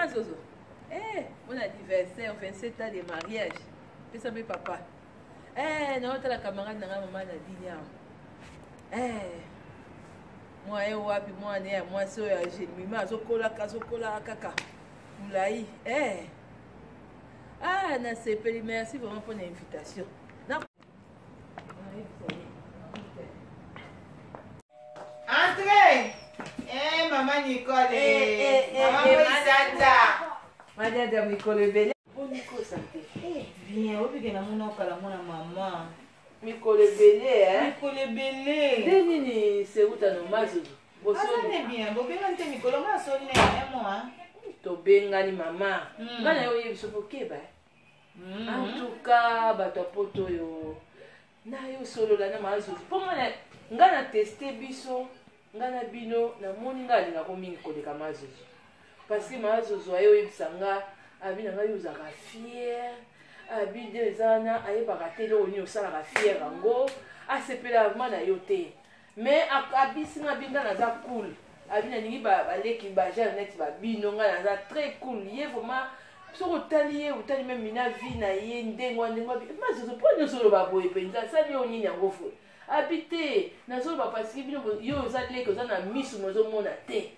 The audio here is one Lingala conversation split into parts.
Mazozo. Eh, bon anniversaire, 27 ans de mariage. Pesa mpe papa. Eh, naotala camarade na ngai mama Nadine awa. Eh, mwaye wapi mwana ya mwasi oyo ya genuima azokolaka azokolaka kaka molai. Eh. Ah, nasepeli, merci vraiment mpo na invitation. Na Entrez! Eh, maman Nicole! Eh, eh, eh, maman eh, Moïsata! Madada mikolo ebele. Boni kosa te. Eh, bien, obike na mona okala mona mama. Mikolo ebele, eh? Mikolo ebele. Nde nini seuta no mazozo? Bosoni bien, bobengani te mikolo nga soni na ye moi. Tobengani mama. Nga na yo oyebi soki okeba. En tout cas, bato ya poto oyo na yo solola na mazozo mpo nga nga na teste biso nga na bino namoni nga alingako mingi koleka mazozo parce que mazozo aye oyebisa nga abi na ngai ozalaka fier abi nde eza wana ayebaka te eloko nini osalaka fier yango asepela vraimen na yo te Mais abisi nga bi nga naza cool abi nalingi baleki ba genre neti babino nga naza très cool ye vraiment soki otali ye otali meme mina vie na ye ndenge wana ndenge wapi mazozo mpo nyonso oloba boye mpenza asali yo nini yango fo abi te nazoloba parceke bino yo oza leki oza na misu mozomona te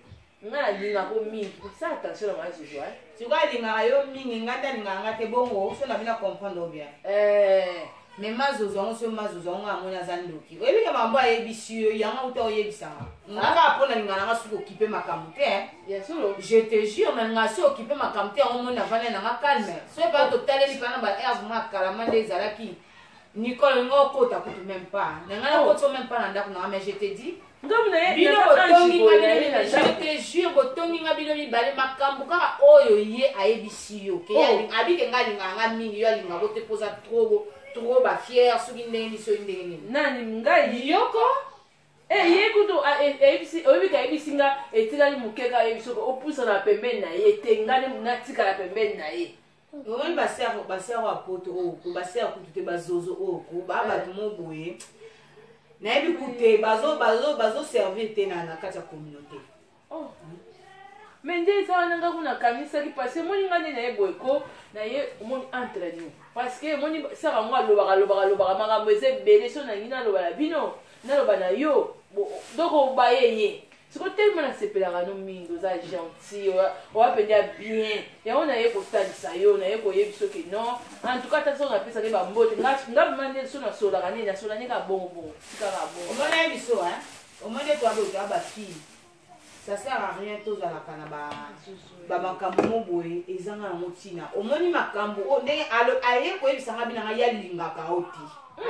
Nga nalingako mingi sala attention na mazuzu eh. Sikoyo alingaka yo mingi nga nde alingaka nga te bongo so na bino comprendre yo bien. Eh. Mais mazozo yango so mazozo yango nga amoni aza ndoki. Oyebi ke makambo ayebisi yo yango auta oyebisa nga. Nga kaka mpo nalingaka nanga soki okipe makambo te. Eh. Ya solo. Je te jure nalingaka soki okipe makambo te yango omoni navanda nanga calme. Soki pa totaleli pa na ba heures mwa kalama nde ezalaki. Nicole nga okota kutu même pas. Na nga nakoti même pas na ndako na nga mais je te dis bino botongi nga bino je te jure botongi nga bino mibale makambo kaka oyo ye ayebisi yo ke oh. abike nga alingaka nga mingi yo alingaka te mpoza trop trop ba fier soki ndenge nini soki ndenge nini nani ngai yoko Eh, ye kutu ayebisi oyebi ka ayebisi nga etikali moke kaka ayebi soki opusana pembeni na ye te nga nde natikala pembeni na ye Omoni ba sœur ba sœur ya poto oyo ko ba sœur kutu te ba zozo oyo ko ba eh. bato mo boye nayebi kutu te bazo bazo bazo servir te na na kati ya communauté. Oh. Mais nde eza wana nga kuna kanisaki parce que omoni nga nde naye boye ko naye omoni entre nous parce que omoni saka yango alobaka alobaka alobaka makambo eza ebele so nangi naloba na bino naloba na yo donc obaye ye siko telema nasepelaka no mingi oza gentil oya mpenza bien yango naye kotalisa yo naye koyebi soki non en tout cas ata soki napesaki bambote nga vraimen nde so nasolaka nini nasola nde ka bongo bongo tikaka bongo omona ye biso hein omoni ete waboto ba fille ça sert à rien tozalaka na bamakambo mo boye ezanga yango ntina omoni makambo oyo ndenge aye koyebisa nga bina ngai ye alingaka yo te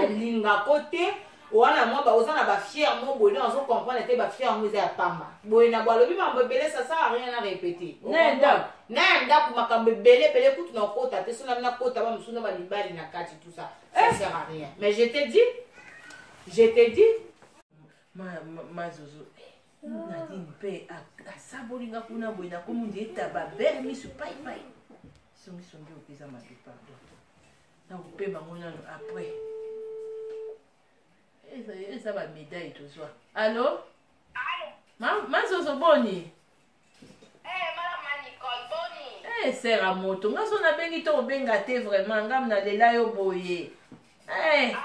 alingako te wana mwa ba oza na ba fier mo boye donc azo comprendre te ba fier yango eza ya pamba boye na boye alobi makambo ebele ça sert à rien na répéter na ya ndako na ya ndako makambo ebele ebele kutu na okota te so na nakota ba mosusu na ba mibali na kati tout ça ça eh. sert à rien mais je te dis je te dis ma ma, ma zozo eh, Nadine mpe asaboli nga kuna boye nakomi nde etaba bere misu pai pai songisongi oyo eza mabe pardon nakopema ngo nano après eza ba médaille tozwa allo mazozo boni Eh, sera moto nga so nabengi to obenga te vraiment nga nalela yo boye eh. ah,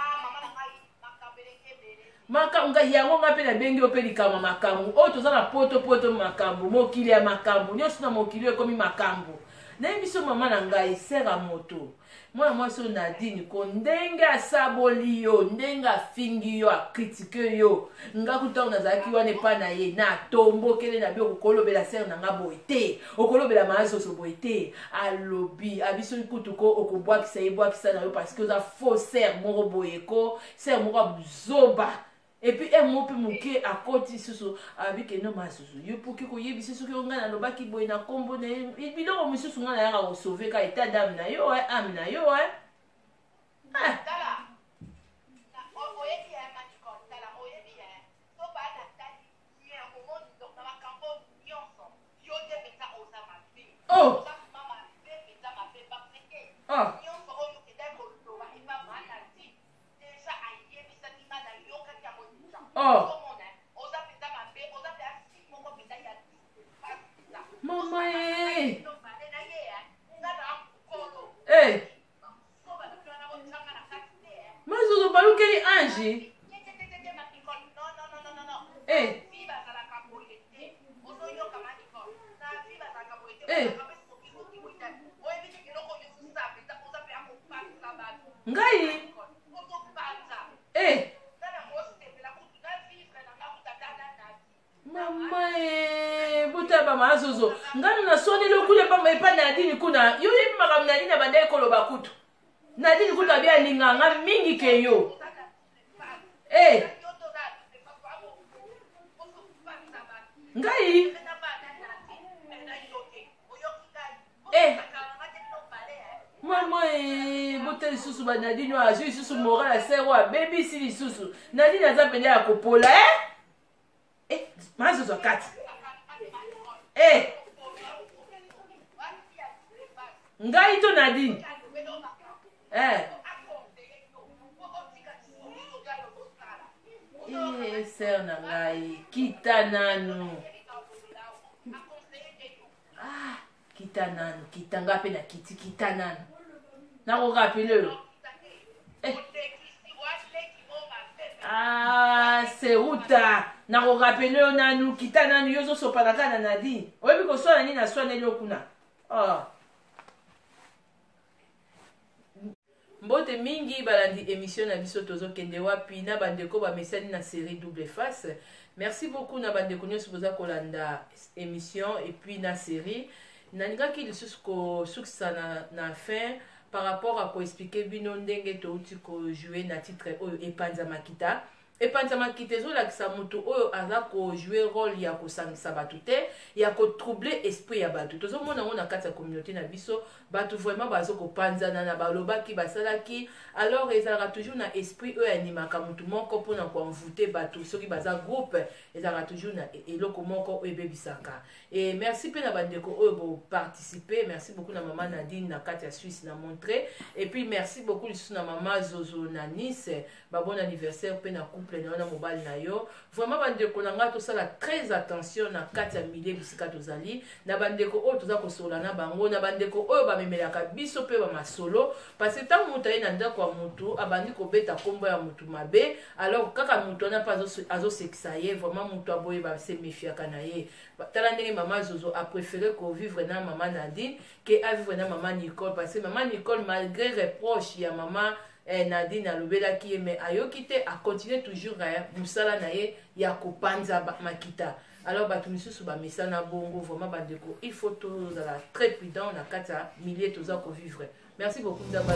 makambo yango nga mpe nabengi yo mpe likambo makambo oyo toza na poto poto makambo mokili ya makambo nyonso na mokili oyo ekomi makambo nayebi biso mama na ngai sera moto mwana mwasi oyo nadine ko ndenge asaboli yo ndenge afingi yo akritike yo nga kutu ntango nazalaki wana epai na ye natombokele na bi okokolobela sere na nga boye te okolobela maazozo boye te alobi abiso kutu ko okobwakisa ye bwakisa na yo parce que oza faux sere moko boye ko sere moko ya buzoba epuis heure moko mpe moke akoti lisusu abi ke no masusu yo mpoki koyebisa soki yo ngai nalobaki boye na nkombo na ye biloko mosusu ngai nayaka kosauve ka etat dame na yo eh, ame na yo eh. Ah. Oh. Oh. Oh. Mama eh. Courage. Eh. Eh. Ngai. Eh. Mama eh, botala ba mazozo. Ngano na soneli okule pamba epa Nadine kuna. Yo yebi makambo Nadine abandaki koloba kutu. Nadine kutu abi alinga nga mingi ke yo. Eh. Ngai. Eh. Mama eh, bota lisusu ba Nadine oyo azwi lisusu moral ya sere oyo abebisi lisusu. Nadine aza mpenza ya kopola eh? Eh, mazozo kati. Eh. Ngai to Nadine. Eh. Eh, sœur na ngai, kita nanu. Ah, kita nanu, kita ngai mpe na kiti, kita nanu. Nakorapele yo. Eh. Ah, Seruta, nakorapele yo nanu, kita nanu, yo ozosopana kaka na Nadine. Oyebi koswana nini aswaneli yo kuna? Oh. Mbote mingi balandi emission na biso tozokende wapi na bandeko bamesani na serie double face. Merci beaucoup na bandeko nyonso boza kolanda emission et puis na serie. Nalingaki lisusu kosukisa na, na fin par rapport à koexplike bino ndenge touti kojoue na titre oyo epanza makita. Epanza makita ezolakisa moto oyo aza ko jouer role ya kosangisa bato te, ya ko troubler esprit ya bato. Tozomona yango na kati ya communauté na biso, bato vraiment bazo kopanzana na balobaki, basalaki. Alors ezalaka toujours na esprit oyo animaka moto moko mpona ko envoûter bato soki baza groupe, ezalaka toujours na eloko moko oyo ebebisaka. Et merci mpe na bandeko oyo bo participer, merci beaucoup na mama Nadine na kati ya Suisse na Montreux, et puis merci beaucoup lisusu na mama Zozo na Nice. Ba bon anniversaire pe na couple na yo na mobali na yo. Vraiment bandeko na ngai tosala très attention na kati ya milieu bisika tozali, na bandeko oyo toza kosolola na bango, na bandeko oyo bamemelaka biso pe ba masolo, parce que ntango moto aye na ndako ya motu abandi kobeta kombo ya motu mabe, alors kaka motu wana pe azosekisa ye, vraiment motu aboye ba se mefiaka na ye. Tala ndenge mama Zozo a préféré ko vivre na mama Nadine que a vivre na mama Nicole, parce que mama Nicole malgré reproche ya mama Eh, Nadine alobelaki ye mais ayoki te, a continuer toujours eh, musala na ye ya kopanza makita. Alors bato misusu bamesana bongo, vraiment bandeko, il faut tozala très prudent na kati ya milieu toza kovivre. Merci beaucoup Nzambe.